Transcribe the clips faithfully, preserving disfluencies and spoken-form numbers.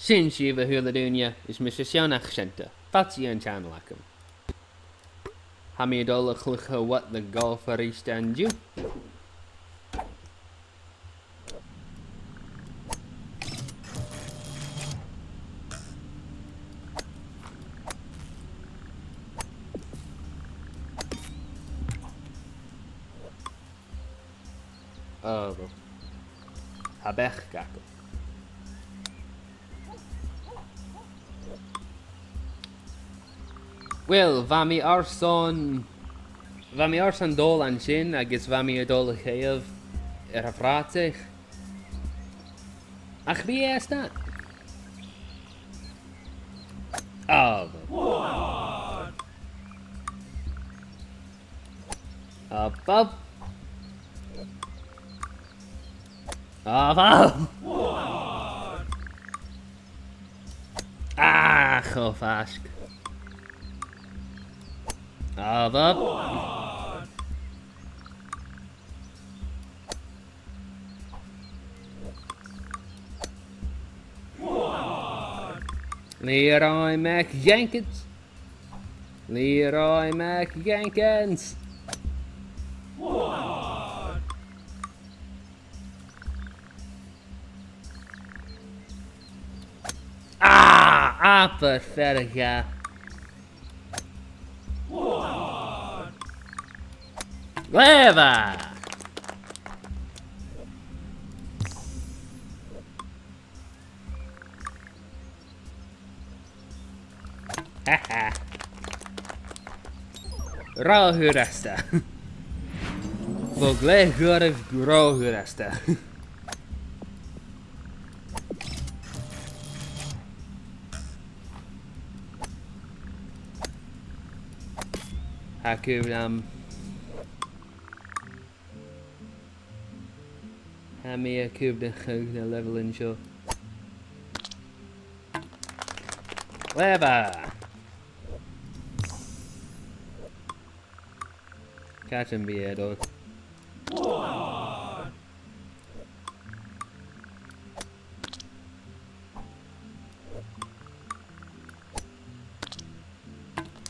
Sin sibh, a h-uile duine, is mise Seán Ac Seanta. Fàilte dhan channel agam. Tha mi a' dol a chluich What the Golf a-rithist an-diugh. Ò, uill. Tha beachd agam. Uill, bha mi airson, bha mi airson dol an sin agus bha mi a' dol a chaitheamh air a' bhràthair. Ach bidh e a-staigh. Ò, uill. Ò, uill. Ò, uill. Ah, cho faisg. Ò, uill. Leroy MacJenkins. Leroy MacJenkins. Ah, abair fear a dhà. Glè mhath! Ha, ha. Ro fhurasta. Bho ghlè ghoirid ro fhurasta. Tha cuimhn' agam. Tha mi a' cuimhneachadh na leibheil an seo. Glè mhath! Càit am bi e a' dol?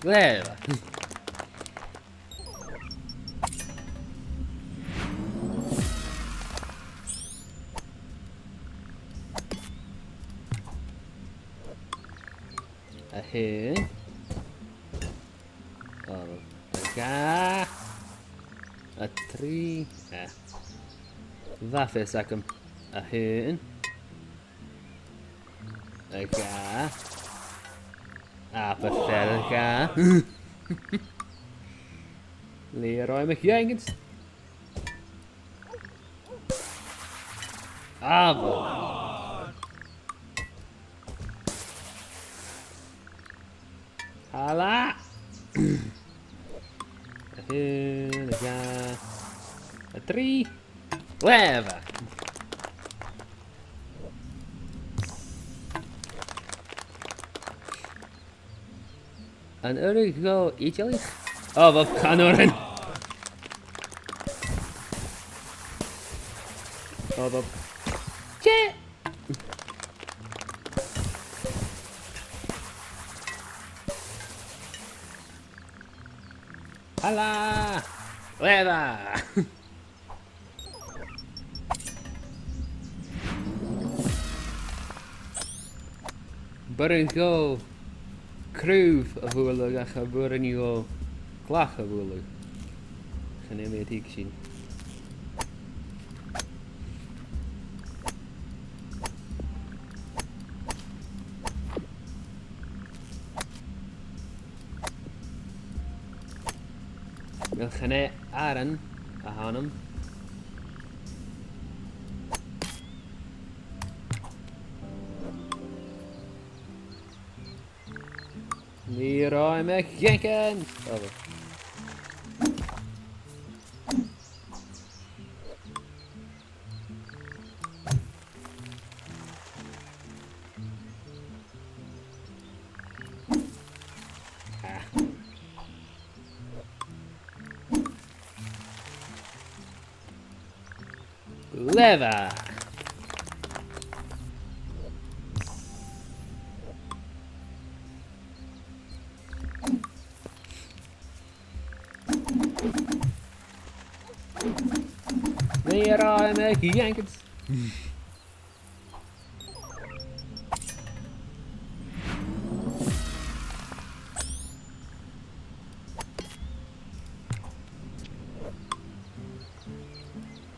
Glè mhath. A h-aon. A dhà. A trì. Eh. Bha fios agam. A h-aon. A dhà. Ah, bu fear a dhà. Leroy MacJenkins. Ah, bu. Halla. A h-aon, a dhà, a trì. Glè mhath. An urrainn dhomh iteileadh? Ò, bha, chan urrainn. Ò, bha. Tè! Halla! Glè mhath! B' urrainn dhomh craobh a bhualadh ach b' urrainn dhomh clach a bhualadh. Chan eil mi a' tuigsinn. Uill, chan e aran a th' annam. Leroy MacJenkins! Oh, well. Ah. Glè mhath. Here I am again.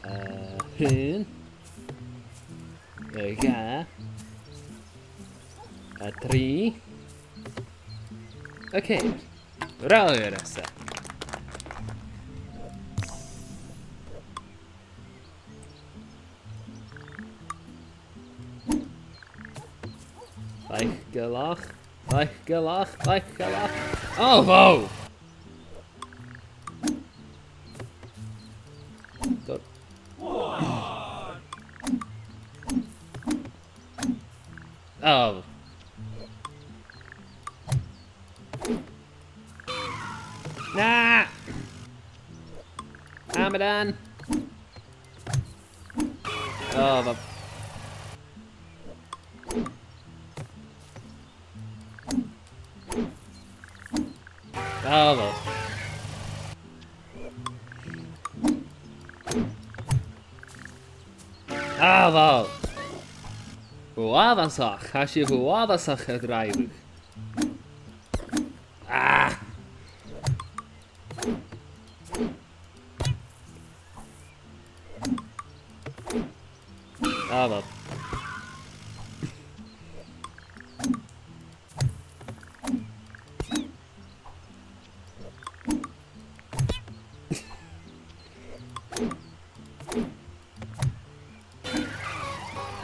Uh, hun. There you go. A trì. Ok. Ro fhurasta. Faiceallach, faiceallach, faiceallach. Oh, wow! Go-, oh. Na! Amadan! Oh, the, oh, the. Ah, wow. Uabhasach, tha sibh uabhasach a' dràibheadh. Ah! Ah, well.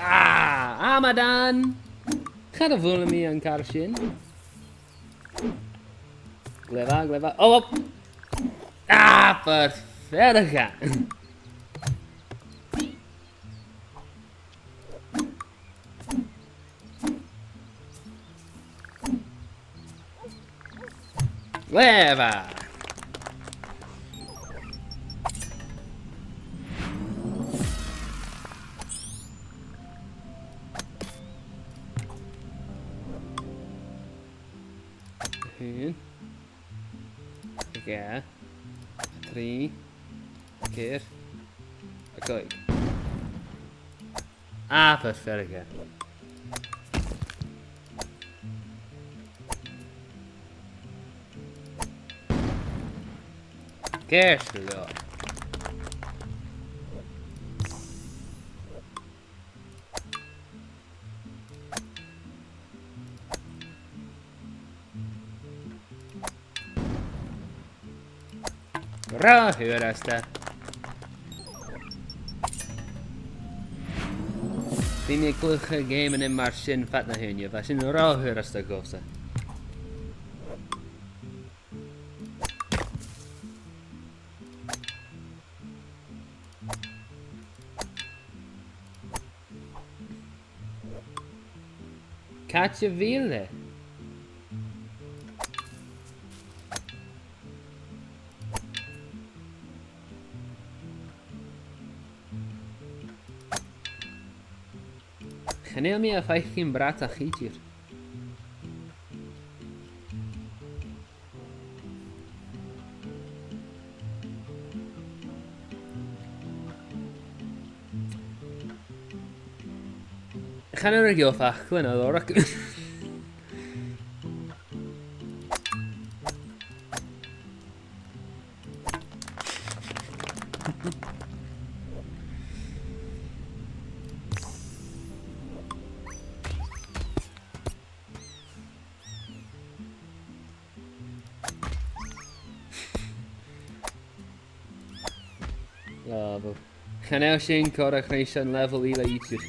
Ah, Amadan! Cha do bhuail mi an càr sin. Glè mhath, glè mhath. Oh, oh! Ah, far fhear a gha. Glè mhath. Aon. Dhà. Trì. Ceithir. A còig. Ah, far fhear a gha. Ceart gu leòr. Ro fhurasta. Bidh mi a' cluich geamannan mar sin fad na h-ùine, bha sin ro fhurasta dhomhsa. Càit a bheil e? Chan eil mi a' faicinn bratach idir. Chan eil mi a' faicinn a' lorg. Ah, bho. Chan eil sin còir a-rithist an level eile idir.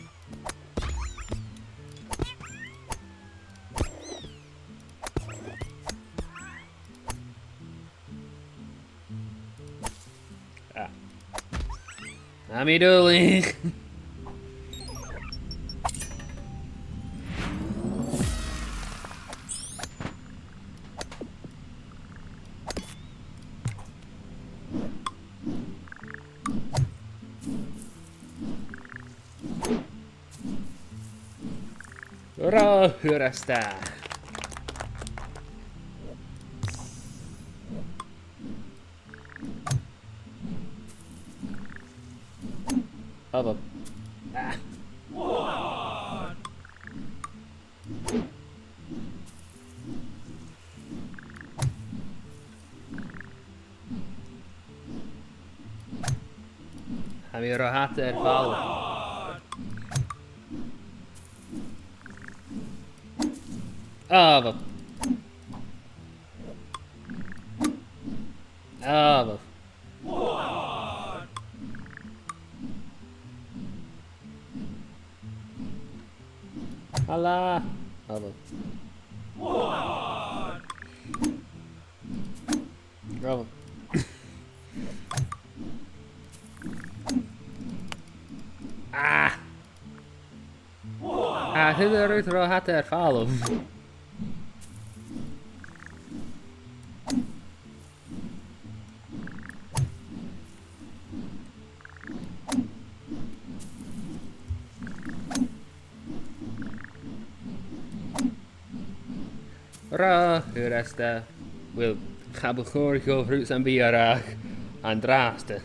Ah. Tha mi duilich. Ro fhurasta. Bubble. Ah. Tha mi ro fhada air falbh. Ah, bhubble. Ah, bhubble. Halò. Ah, bhubble. Bhubble. Ah! Ah, tha thu ro fhada air falbh. Ro fhurasta. Uill, cha bu chòir dhomh rud sam bith a ràdh an-dràsta.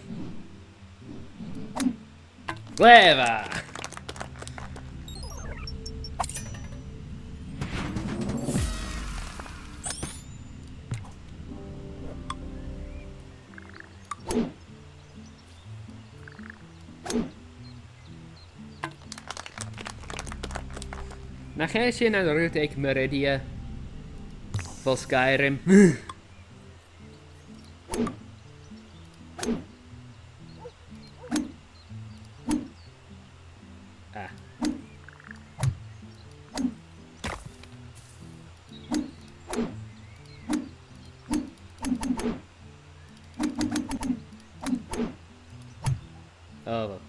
Glè mhath! Nach e sin an rud aig Meridia bho Skyrim? Ah. Oh, well.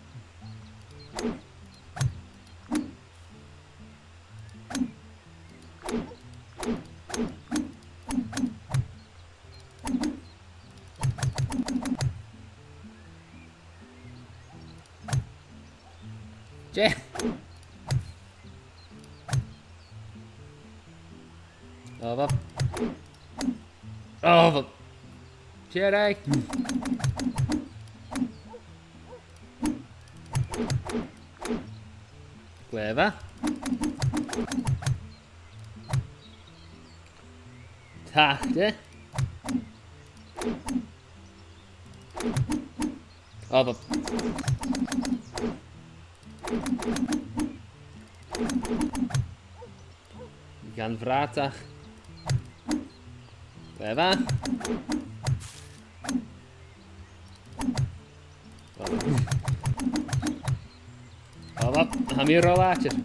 Dè? Oh, well. Oh, well. Dè rinn? Glè mhath. Tapadh leibh. Oh, well. Gun bhràthair. Glè mhath. Oh, well, tha mi ro làidir.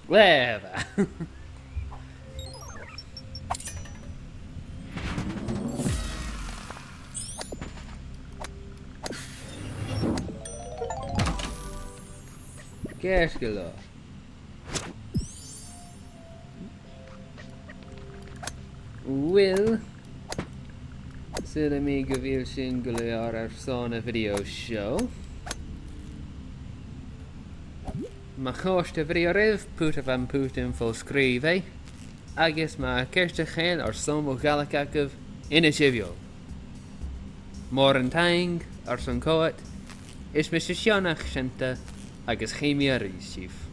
Glè mhath. Ceart gu leòr. Uill, saoilidh mi gu bheil sin gu leòr airson a' video seo. Ma chòrd a' video ribh, put am putan fo-sgrìobhaidh, agus ma tha ceartachadh airson mo Ghàidhlig agaibh, innsibh dhomh. Mòran taing airson coimhead, is mise Seonach Seunta, agus chì mi a-rithist sibh.